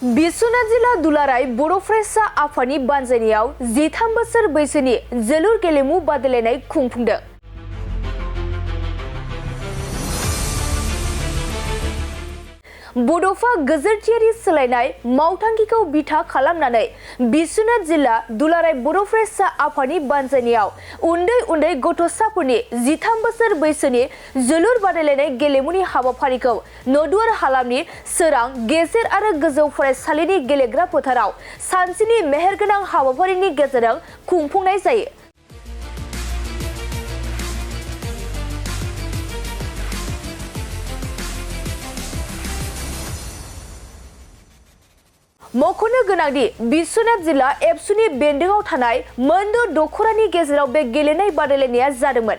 बिश्वनाथ जिल्ला दुलाराय बर' फरायसा आफादनि बानजायनायाव 13 बोसोर बैसोनि जोलुर गेलेमु बादायलायनाय खुंफुंदों। बड'फा गोजोरथियारि सोलायनाय मावथांखिखौ बिथा खालामनानै बिश्वनाथ जिल्ला दुलाराय बर' फरायसा आफादनि बानजायनायाव उन्दै गथ'साफोरनि 13 बोसोर बैसोनि जोलुर बादायलायनाय गेलेमुनि हाबाफारिखौ नदुवार हालामनि सोरां गेजेर आरो गोजौ फरायसालिनि गेलेग्रा फोथाराव सानसेनि मेहेरगोनां हाबाफारिनि गेजेरजों खुंफुंनाय जायो। मख'नो गोनांदि बिश्वनाथ जिल्ला एबसुनि बेन्दोंआव थानाय मोनद' दख'रानि गेजेराव बे गेलेनाय बादायलायनाया जादोंमोन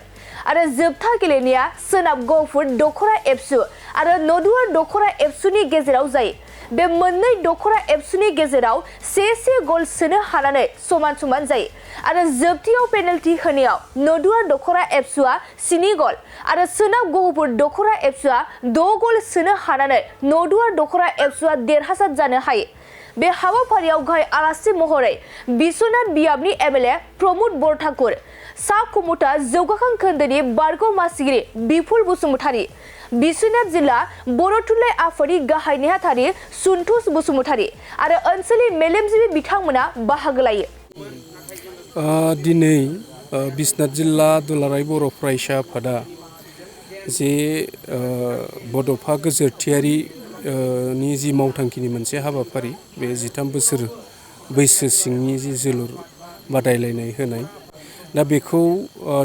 आरो जोबथा गेलेनाया सोनाब गहपुर दख'रा एबसु आरो नदुवार दख'रा एबसुनि गेजेराव जायो। बे मोननै दख'रा एबसुनि गेजेराव से गल सोनो हानानै समान समान जायो आरो जोबथियाव पेनाल्टि होनायाव नदुवार दख'रा एबसुआ 7 गल आरो सोनाब गहपुर दख'रा एबसुआ 6 गल सोनो हानानै नदुवार दख'रा एबसुआ देरहासार जानो हायो। बे हाबाफारियाव गाहाय आलासि महरै बिश्वनाथ बियाबनि एमएलए प्रमद बरठाकुर, सा कमथा जौगाखां खोन्दोनि बारग' मासिगिरि बिपुल बसुमतारी, बिश्वनाथ जिल्ला बर' थुनलाइ आफादनि गाहाय नेहाथारि सन्तोष बसुमतारी आरो ओनसोलनि मेलेमजिबि बिथांमोना बाहागो लायो। दिनै बिश्वनाथ जिल्ला दुलाराय बर' फरायसा आफादा जे बड'फा गोजोरथियारि नि जि मावथांखिनि मोनसे हाबाफारि बे 13 बोसोर बैसो सिंनि जि जोलुर बादायलायनाय होनाय दा बेखौ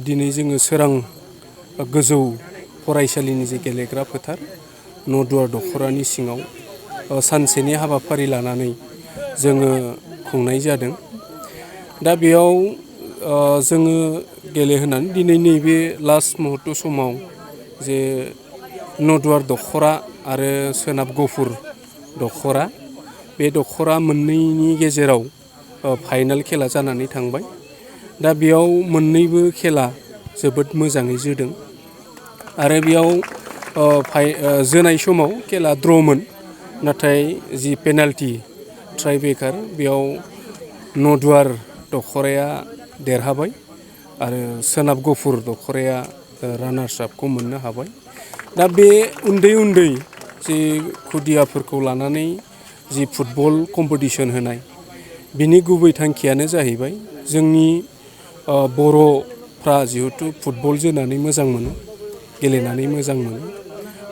दिनै जोङो सोरां गोजौ फरायसालिनि जि गेलेग्रा फोथार नदुवार दख'रानि सिङाव सानसेनि हाबाफारि लानानै जोङो खुंनाय जादों। दा बेयाव जोङो गेलेहोनानै दिनै नैबे लास्ट मुहुर्त समाव जे नदुवार दख'रा आरो सोनाब गहपुर दख'रा बे दख'रा मोननैनि गेजेराव फाइनाल खेला जानानै थांबाय। दा बेयाव मोननैबो खेला जोबोद मोजाङै जोदों आरो बेयाव जोनाय समाव खेला द्र'मोन, नाथाय जि पेनाल्टि ट्राइब्रेकार बेयाव नदुवार दख'राया देरहाबाय आरो सोनाब गहपुर दख'राया रानार्स आपखौ मोननो हाबाय। दा बे उन्दै जि खुदियाफोरखौ लानानै जि फुटबल कम्पिटिसन होनाय बिनि गुबै थांखियानो जाहैबाय जोंनि बर'फ्रा जिहेथु फुटबल जोनानै मोजां मोनो, गेलेनानै मोजां मोनो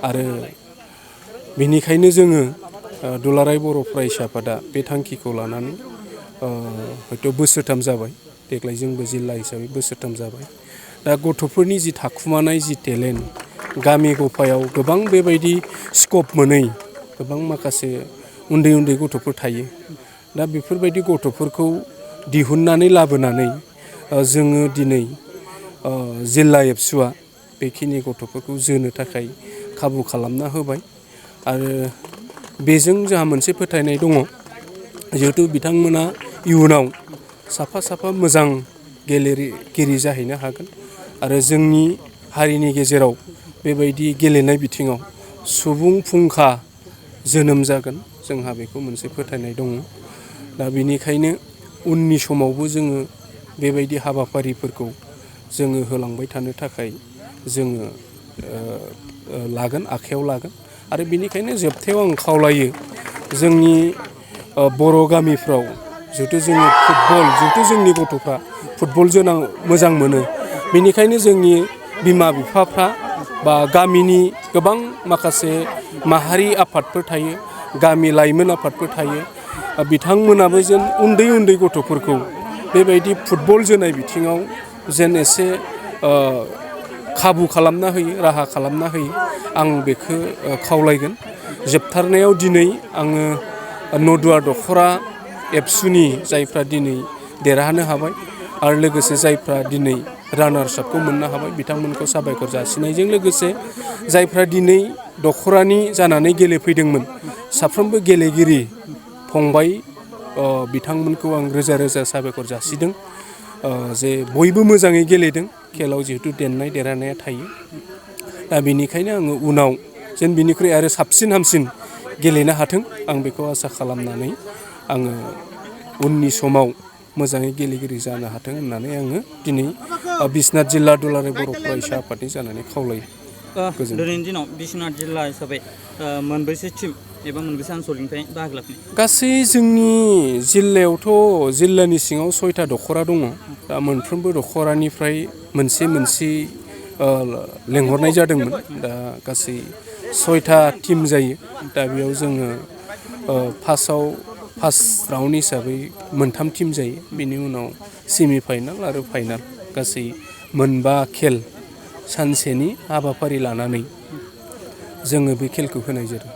आरो बेनिखायनो जोङो दुलाराय बर' फरायसा आफादा बे थांखिखौ लानानै हयथ' बोसोरथाम जाबाय, देग्लाय जोंबो जिल्ला हिसाबै बोसोरथाम जाबाय। दा गथ'फोरनि जि थाखुमानाय जि टेलेन्ट गामि गफायाव गोबां बेबायदि स्कप मोनै गोबां माखासे उन्दै गथ'फोर थायो। दा बेफोरबायदि गथ'फोरखौ दिहुननानै लाबोनानै जोङो दिनै जिल्ला एबसुआ बेखिनि गथ'फोरखौ जोनो थाखाय खाबु खालामना होबाय आरो बेजों जोंहा मोनसे फोथायनाय दङ जिहेथु बिथांमोना इयुनाव साफा मोजां गेलेगिरि जाहैनो हागोन आरो जोंनि हारिनि गेजेराव बेबायदि गेलेनाय बिथिङाव सुबुं फुंखा जोनोम जागोन, जोंहा बेखौ मोनसे फोथायनाय दङ। दा बेनिखायनो उननि समावबो जोङो बेबायदि हाबाफारिफोरखौ जोङो होलांबाय थानो थाखाय जोङो आखायाव लागोन आरो बेनिखायनो जोबथायाव आं खावलायो जोंनि बर' गामिफ्राव जिहेथु जोंनि गथ'फ्रा फुटबल मोजां मोनो, बेनिखायनो जोंनि बिमा बिफाफ्रा बा गामिनि गोबां माखासे माहारि आफादफोर थायो, गामि लाइमोन आफादफोर थायो, बिथांमोनाबो जेन उन्दै गथ'फोरखौ बेबायदि फुटबल जोनाय बिथिङाव जेन एसे खाबु खालामना होयो, राहा खालामना होयो, आं बेखौ खावलायगोन। जोबथारनायाव दिनै आङो नदुवार दख'रा एबसुनि जायफ्रा दिनै देरहानो हाबाय आरो लोगोसे जायफ्रा दिनै रानार्स आपखौ मोननो हाबाय बिथांमोनखौ साबायखर जासिनायजों लोगोसे जायफ्रा दिनै दख'रानि जानानै गेलेफैदोंमोन साफ्रोमबो गेलेगिरि फंबाय बिथांमोनखौ आं रोजा साबायखर जासिदों जे बयबो मोजाङै गेलेदों। खेलाव जिहेथु देरहानाय थायो। दा बेनिखायनो आङो उनाव जेन बिनिख्रुइ आरो साबसिन हामसिन गेलेनो हाथों आं बेखौ आसा खालामनानै आङो उननि समाव मोजाङै गेलेगिरि जानो हाथों होननानै आङो दिनै बिश्वनाथ जिल्ला दुलाराय बर' फरायसा आफादनि जानानै खावलायो। दिनैनि दिनाव बिश्वनाथ जिल्ला हिसाबै मोनबेसे टिम एबा मोनबेसे आनसलिकनिफ्राय बाहागो लाफैनाय? गासै जोंनि जिल्लायावथ' जिल्लानि सिङाव 6टा दख'रा दङ। दा मोनफ्रोमबो दख'रानिफ्राय मोनसे लेंहरनाय जादोंमोन। दा गासै 6टा टिम जायो। दा बेयाव जोङो फार्स्ट राउन्ड हिसाबै 3 टिम जायो। बेनि उनाव सेमि फाइनाल आरो फाइनाल गासै 5 खेल सानसेनि हाबाफारि लानानै जोङो बे खेलखौ होनाय जादों।